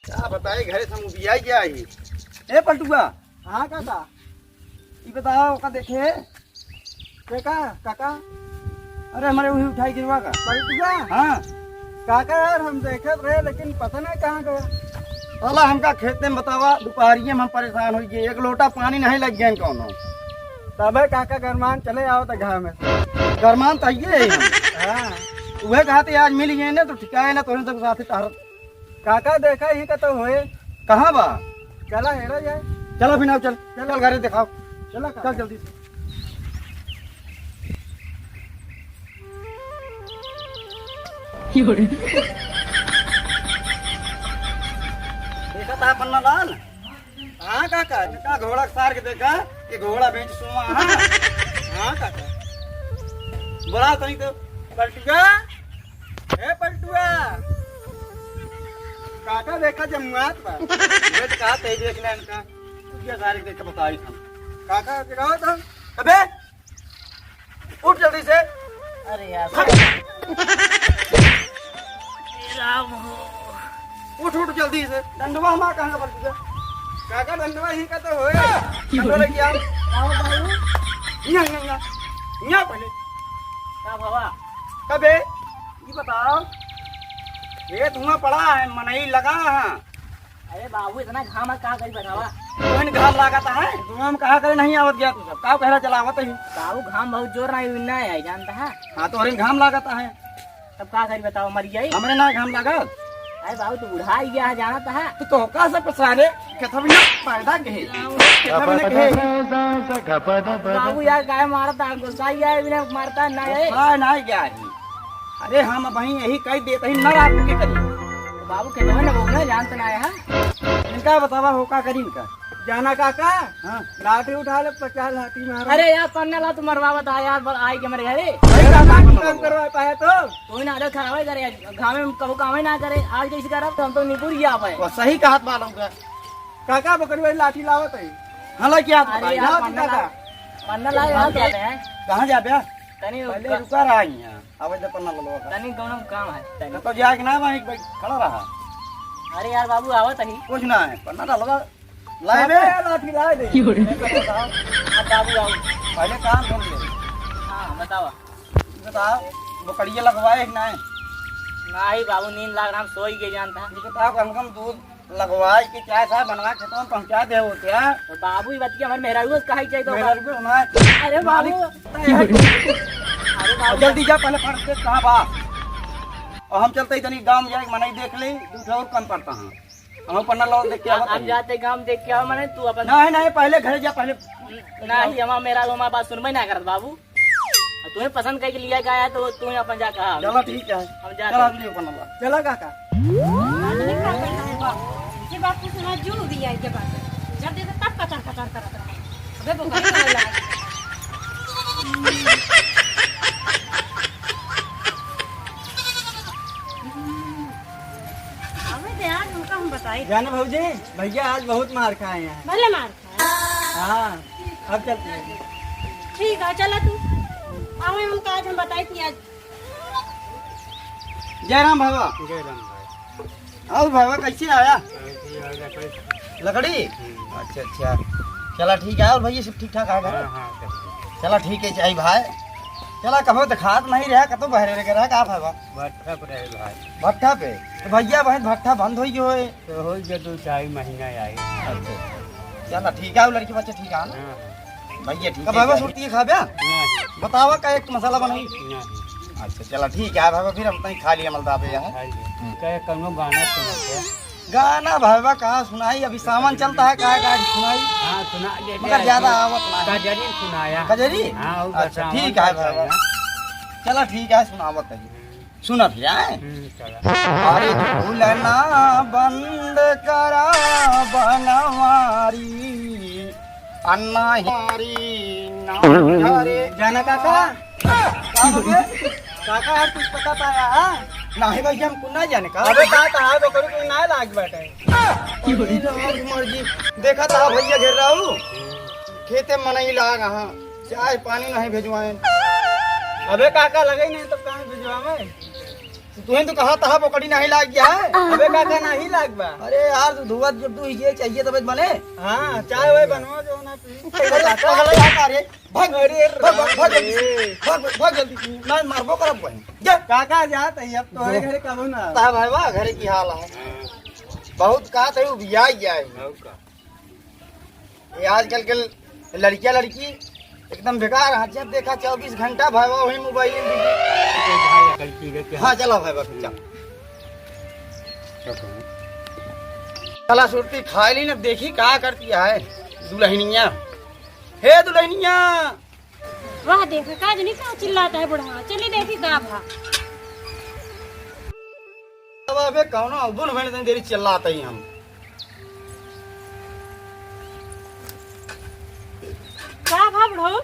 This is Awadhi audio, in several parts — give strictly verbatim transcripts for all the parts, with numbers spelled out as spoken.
का बताई, घरे से हम उबियाई गया ही। ए पलटुआ। हाँ काका। ई बताओ, का देखे? के का, काका? अरे, हमरे उही उठाई गिरवा का। पलटुआ? हाँ। काका यार, हम देखत रहे, लेकिन पता नहीं कहाँ गया। साला हमका खेते में बतावा, दुपहरिये में हम परेशान होइ गए, एक लोटा पानी नहीं लग गए कौनो। तबे काका गरमान चले आओ तो घाम में। गरमान तो आइए है हम। हाँ। उहे कहा थे आज मिल गए ना तो ठिकाए ना, तोहरे सब साथे तहर काका देखा ही का तो होए। कहाँ बा? चला हेरा जाए। चला फिर आओ, चल। चला। चल घरे देखाओ। चला का? चल जल्दी से। देखा था पन्ना लाल? हाँ काका, का घोड़ा के सार के देखा कि घोड़ा बेच सुआ। हाँ। हाँ काका। बड़ा सही तो पलटुआ। ए पलटुआ, काका देखा जमुआत बा। ये तो कहा तई देख ले इनका। तू क्या सारे देख के बताई हम। काका के कहो तो। अबे, उठ जल्दी से। अरे यार। हे राम हो। उठ, उठ जल्दी से। डंडवा हमार कहाँ का पलटुआ? काका डंडवा ही का तो होए। डंडवा लेके आओ। आओ बाबू। यहाँ, यहाँ, यहाँ। यहाँ पहले। का बाबा? कबे? ई बताओ, ये धुआं पड़ा है, मनई लगा है। अरे बाबू, इतना घाम है, का करी बतावा? तोहन घाम लागत है, धुआं में कहा करे नहीं आवत गया तू सब, का कहला चलावत ही? बाबू, घाम बहुत जोर नहीं, नहीं आई, जानता है? हाँ, तोहन घाम लागत है। तब का करी बतावा, मर जाई? हमरे ना घाम लागत। अरे बाबू, तू बुढ़ा ही गया है, जानता है? तो, तो का सब सारे, कथम ना पैदा कहे, कथम ना कहे। बाबू यार, काहे मारता है? गुस्सा ही है, बिना मारता ना है। गुस्सा ना गया है। अरे हम अबहीं यही कही देत ही, न रात के करी। बाबू के तो ना, वो ना जानत ना है। इनका बतावा हो का करी इनका। जाना काका? हाँ। लाठी उठा ले, पचास लाठी मारा। अरे यार, पन्ना ला तू मरवावत आ यार, बर-, आई के मेरे घरे। भाई, काम करवा पाए तो? तू ही ना आदत खराब है करे, घामे में कहू काम ही ना करे, आज जैसे करब तो हम तो निपुर ही आ पाए। वो सही कहत बालम का। काका बकरी वाली लाठी लावत है। हाँ, ला क्या अरे बताई? यार, लाओ पन्ना काका। ला, पन्ना ला यार, कहते हैं। कहाँ जाबे? तनी पहले रुका। रुका रहा यहाँ। आवे दे पन्ना ललवा का। तनी दोनों काम है, तनी। तो जाए के ना भाई, भाई खड़ा रहा। अरे यार बाबू, आवत ही। कुछ ना है, पन्ना ललवा लाए बे। लाए बे, लाठी लाए दे। क्यों रे? अब बाबू आओ। पहले काम सुन ले। हाँ, बतावा। बताओ, बकरिया लगवाए कि नहीं? नहीं बाबू, नींद लाग रहा, हम सोई के जानता। ये बताओ, कम से कम दूध लगवाए के चाय साहब बनवा के खेतवा में पहुँचा दे हो क्या? तो बाबू, ये बतिया हमारे मेहरारू से कहा ही चाहिए तो। मेहरारू को सुना है। अरे बाबू। मालिक। अरे बाबू। जल्दी जा, पहले फट से कहाँ बा? और हम चलते ही तनी गाँव में जाए, मनई देख ले, दूसरा और कम पड़ता है। हम पन्ना लो देख के आवत हम हई। जाते गाँव देख के आओ, मने तू अपन नहीं, नहीं, पहले घरे जा, पहले। नहीं, हमारा मेहरारू हमारे बात सुनबे ना करत बाबू। अब तुम्हें पसंद करके लिया गया है तो तुम्हें अपन जा कहा। चलो ठीक है। हम जाते चलो हैं। अगली अपन लो। चलो काका। बात नहीं कर पाता है बाबू। ये बात कुछ ना जो भी है के बात। जब देखो तब कचर कचर करत रहा। अबे वो कहीं वाला। अबे दे यार उनका हम बताई। जाने भौजी, भैया आज बहुत मार खाए हैं। भले मार। हाँ, अब चलते हैं। ठीक है, चला तू। आवे हम काज हम बताई थी आज। जय राम बाबा। जय राम भाई। और बाबा कैसे आया? कैसे आया, कैसे? लकड़ी? हम्म। अच्छा, अच्छा। चला ठीक है, और भैया सब ठीक ठाक है घर? हाँ, हाँ, सब ठीक है। चला ठीक है, चाही भाई। चला कबो दिखात नहीं रहा, कतो बहरे रह रहा, का बाबा? भट्ठा पे रहे भाई। भट्ठा पे? तो भैया बहन भट्ठा बंद होई गयो है। तो हो गया दो चार महीना आई। अच्छा। चला ठीक है, लड़की बच्चे ठीक है ना? हाँ, हाँ। भैया ठीक है, बाबा सुरती खा बे? नहीं। बतावा का एक मसाला बनाई? नहीं। अच्छा, चला ठीक है बाबा, फिर हम तई खा लिया मलदा पे यहाँ। खा लिया। हम्म। कहे कौनो गाना सुना दे। गाना बाबा कहाँ सुनाई, अभी सावन चलता है, का गाड़ी सुनाई? हाँ, सुना दे। मगर ज्यादा आवत ना है। कजरी सुनाया। कजरी? हाँ, वो अच्छा, सावन ठीक है चलता है बाबा। ना। चला ठीक है, सुनावत है। सुनत जाए। हम्म, चला। अरे झूलना बंद करा बनवारी, अन्ना हमारी ना। अरे जाना काका, का हो गए? काका यार कुछ पता पाया है? नहीं भैया, हमको ना जाने का। अबे का कहा तो करू, कोई ना लाग बैठे। अरे राम कुमार जी, देखा था भैया घेर रहा हूँ, खेते मनई लाग, हाँ, चाय पानी नहीं भिजवाए। अबे काका लगे ही नहीं तो कहाँ भिजवावे? तुहें तो कहा था बोकड़ी नहीं लाग गया है। अबे काका नहीं लाग बा। अरे यार, तू धुआ जब तू ये चाहिए तबे बने। हाँ, चाय वाय बनवा जो ना पी। अरे, पागल है यार, अरे, भाग, अरे भाग, भाग, भाग जल्दी, राम रे। भाग, भाग जल्दी, मैं मारबो करब वहीं। जा। काका जात है, अब तोहरे घरे कबो ना। ता भाई वाह, घरे की हाल है। बहुत का तो उबिया गया है। ये आजकल के लड़किया लड़की एकदम बेकार है। जब देखा चउबीस घंटा भाई वाह वही मोबाइल में busy। भाई, लड़की के क्या? हाँ, चला भाई वाह, चल। चला सुरती खाए ली ना, देखी का करती है दुल्हनिया। हे दुल्हनिया। वाह, देखा, का जनी का चिल्लाता है बुढ़वा। चली देखी का भा। अब अबे कौनो अवगुण भइल, इतनी देरी चिल्लात ही हम। का भा बुढ़ऊ?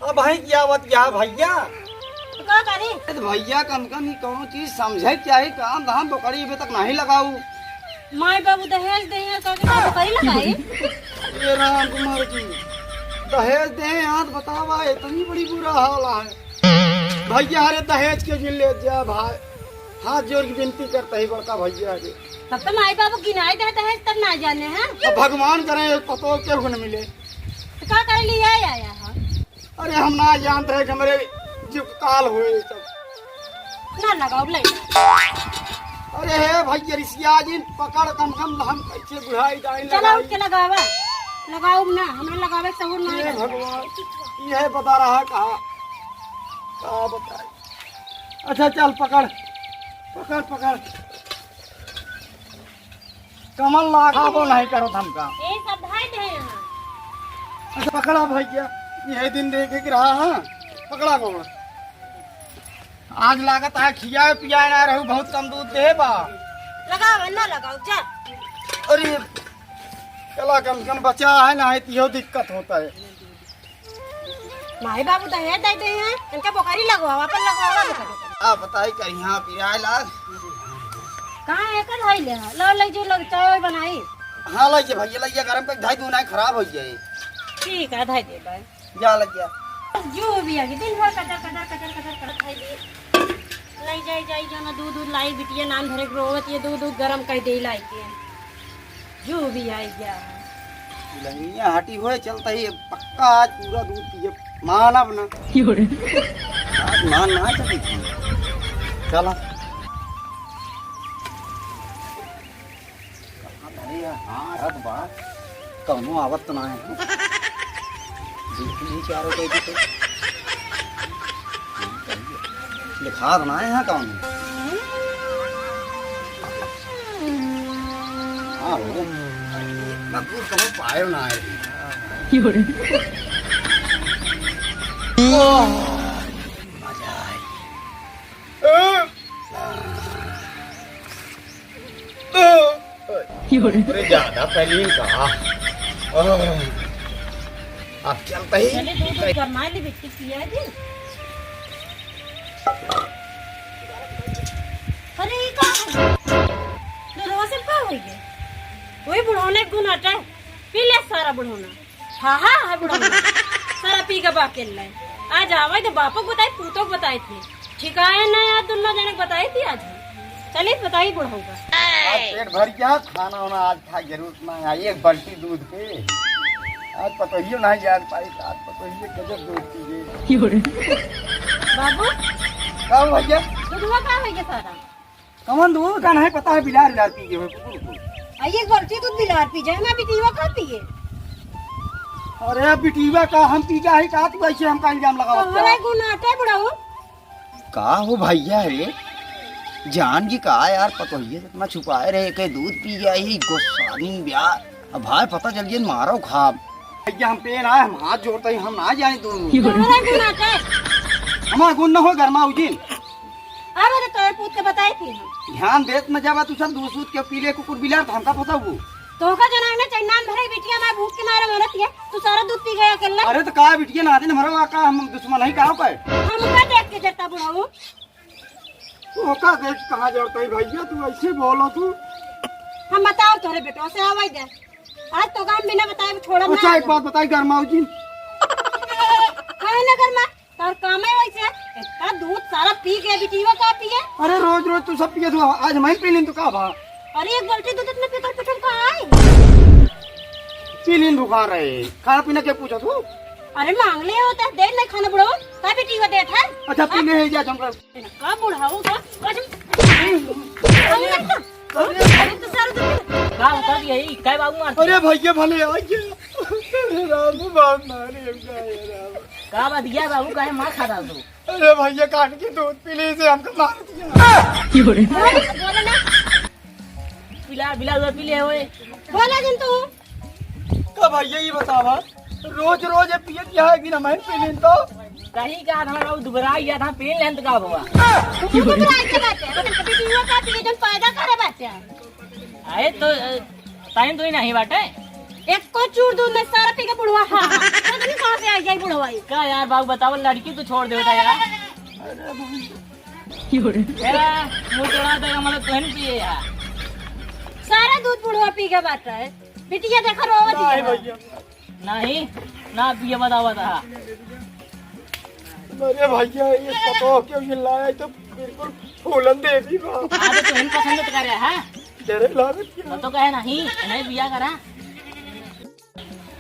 अब भाई क्या बात क्या भैया? तो का करी? अरे भैया, कम कम ही कौनो चीज समझे चाही, काम धाम बोकड़ी अबे तक नहीं लगाऊ। माई बाबू दहेज दे हैं, तो का बोकड़ी लगाई? ये राम कुमार जी, दहेज दे हैं, आज बतावा, इतनी बड़ी बुरा हाल है। भैया, अरे दहेज के जिन ले जा भाई, हाथ जोड़ के विनती करता ही बड़का भैया के। तब तो माई बाबू गिनाई दे दहेज, तब ना जाने हैं। अब भगवान करे, एक पतो के गुण मिले। तो का करे लिए आया, आया है? अरे हम ना जानते हैं कि हमरे जीव काल हुए ये सब। ना लगाओ, ले। अरे हे भैया, रिसिया जिन पकड़, कम कम हम कैसे बुढ़ाई जाए चला लगाई। उठ के लगावा। लगाओ ना, हमरा लगावे सहूर ना हे है। भगवान, ये बता रहा कहा, का बताई। अच्छा चल पकड़, पकड़, पकड़। कमल लाखाबो नहीं करत हमका। ए सब भाई दे यहाँ। अच्छा पकड़ा भैया, ये दिन देखे के रहा, हाँ, पकड़ा गोड़। आज लागत है खियाए पियाए ना रहू, बहुत कम दूध दे बा। लगाओ ना लगाओ, जा। अरे चला कम से कम बचा है ना, है तो इहो दिक्कत होता है। माई बाबू दहेज दे दे हैं, इनका बोकरी लगवावा, अपन लगवावा बोकरी। आ बताई कहीं यहाँ पिराए लाग। कहाँ है, कल है ले, लो ले जो लग चाय बनाई। हाँ लइए भैया, लइए गरम कर, धाई दूना खराब हो जाए। ठीक है, धाई दे भाई। जा लग गया। जो भी आगे दिन भर कचर कचर कचर कचर करत है जी। लई जाई, जाई, जो ना दूध, दूध लाई, बिटिया नाम धरे के रोवत, ये दूध, दूध गरम कर दे लाई के। जो भी आई गया है। लंगिया हटी हुए चलता ही, पक्का आज पूरा दूध पिए, मानब ना। क्यों रे? आज मान ना चली थी। चला। अरे यार, हाँ, रख बा। कौनो आवत तो ना है। बिल्कुल ही चारों को भी तो। लिखा तो ना है यहाँ कौनो। हाँ, हो। ना दूर कहीं पायो ना है। क्यों रे? ओह, मजा आई। अरे ज्यादा पहले ही कहा। ओह, अब चलते ही। चले दूध, दूध गरमा ले, बिट्टी पिया दे। अरे, ये का हो गया? दूधवा से का हो गया? वही बुढ़ौने गुण हटे, पी ले सारा बुढ़ौना। हाँ, हाँ, हाँ, बुढ़ौना। सारा पी के बाकेल लाए। आज आवे तो बापक बताई, पूतोक बताई थी। ठिकाए ना यार, दुन्नो जने बताई थी आज। चलिए, बताई बुढ़ऊ का। आज पेट भर गया, खाना वाना आज खाए जरूरत ना है। एक बाल्टी दूध के। आज पतोहियो ना जान पाई, आज पतोहियो गजब दूध पी गई। बाबू। का हो भैया? दूधवा का हो गया सारा? कमन दूध का नहीं पता है, बिलार बिलार पी गए हो, कुकुर को। आ, ये गलती दूध बिलार पी जाए ना, बिटिया का पिए? अरे बिटिया का हम पी जाए का, तू ऐसे हमका इल्जाम लगावत तो हमारा का? गुनाटे बुढ़ऊ। का हो भैया रे, जान की का यार, पतोहिए इतना छुपाए रहे के दूध पी गया ही, गोस्वानी ब्याह। अब भाई पता चल गया, मारो खाब। भैया हम पे ना, हम हाथ जोड़ते ही, हम ना जाए दूध। हमारा गुनाटे। हमारा गुण न हो, गरमाऊ जी। अब तो तोरे पूत के बताई थी हम। ध्यान देत न जाबा तू सब दूध सूध के पी ले कुकुर बिलार, तो हमका फंसाऊ। तोहका जना ना चाहिए, नाम धरे बिटिया, मैं भूख के मारे मरत है, तू सारा दूध पी गया अकेला। अरे तो का बिटिया ना दिन हमारा का हम दुश्मन है का ओकर? हमका देख के जरता बुढ़ऊ। तू ओका देख कहाँ जरता है भैया, तू ऐसे बोलो तू। हम बताओ तोरे बेटवा से आवाज दे। आज तो काम बिना बताए छोड़ा अच्छा ना। एक बात बताई गरमाऊ जी। काहे ना गरमा? तार काम है वैसे। का दूध सारा पी गए, बिटिया का पिए? अरे रोज रोज तू सब पिए तू, आज मैं पी लीन तो का भा? अरे एक बाल्टी दूध इतना पितर पितर का आए? पी लीन बुखार है, खाना पीना क्या पूछा तू? अरे मांग ले हो तो दे ले खाना बुढ़ऊ, का बिटिया देत है? अच्छा पी ले जा तुम कर। का बुढ़ऊ का? अरे तो सारा दूध का बता दिया, ई काय बाबू मार? अरे भैया भले आ गया। अरे राम बाप मारे हम जाए राम। का बात गया बाबू, काहे मार खा रहा तू? अरे भैया काट के दूध पी ले से हमको मार दिया। बोले ना। पिला, पिला, दूध पी ले ओए। बोला जिन तू। का भैया ये बतावा, रोज रोज ये पियत यहाँ एक दिन हम पी लेन तो। कहीं का हमारा बाबू दुबरा गया था, पी लेन तो का हुआ? तू दुबरा के बात है, बिटिया का पी जन पैदा करे बात है। अरे तो टाइम तो ही नहीं बाटे। एक को चूर दूध में सारा पी के बुढ़वा। हाँ, हाँ। पता नहीं कहाँ से आ गया बुढ़वा ये। का यार बाबू बताओ, लड़की तो छोड़ देता यार। अरे भाई। तेरा मुंह चढ़ा देगा, मतलब तुहन पिए यार। सारा दूध बुढ़वा पी के बात है। बिटिया देखा रोवत नहीं है। भैया। नहीं, ना पिए बतावा था। अरे भैया, ये पतो के ये लाया तो बिल्कुल फूलन देवी बा। हाँ, तो तुहन पसंद तो करे, हाँ? तेरे लागत क्या? तो कहे नहीं, नहीं बिया करा।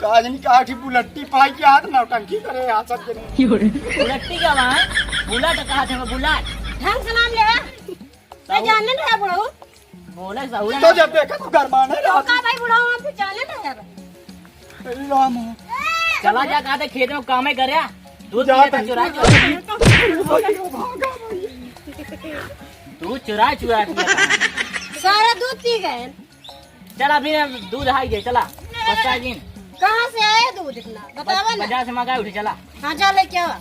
काजनी काठी बुलट्टी पाई के हाथ नौटंकी करे, हाँ, सब जने। बुलट्टी का वहाँ? बुलट कहा थे, बुलट। ढंग से नाम ले। मैं जानने नहीं है बुढ़ऊ। बोले सहुरा तो ना। जब देखा तो घर माने तो रहा। का भाई बुढ़ऊ हम फिर जाने ना यार। अरे राम हो। चला जा, कहा थे खेत में कामे करे। दूध जा पीले था भाई। चुरा चुरा। भाई, भागा भाई। तू चुरा चुरा पिया। सारा दूध पी गए। चला अभी दूध हाई दे, चला। बस्ता दिन। कहाँ से आया दूध इतना? बतावा ना। बाजार से मंगाए उठे, चला। हाँ, जा लेके आवा।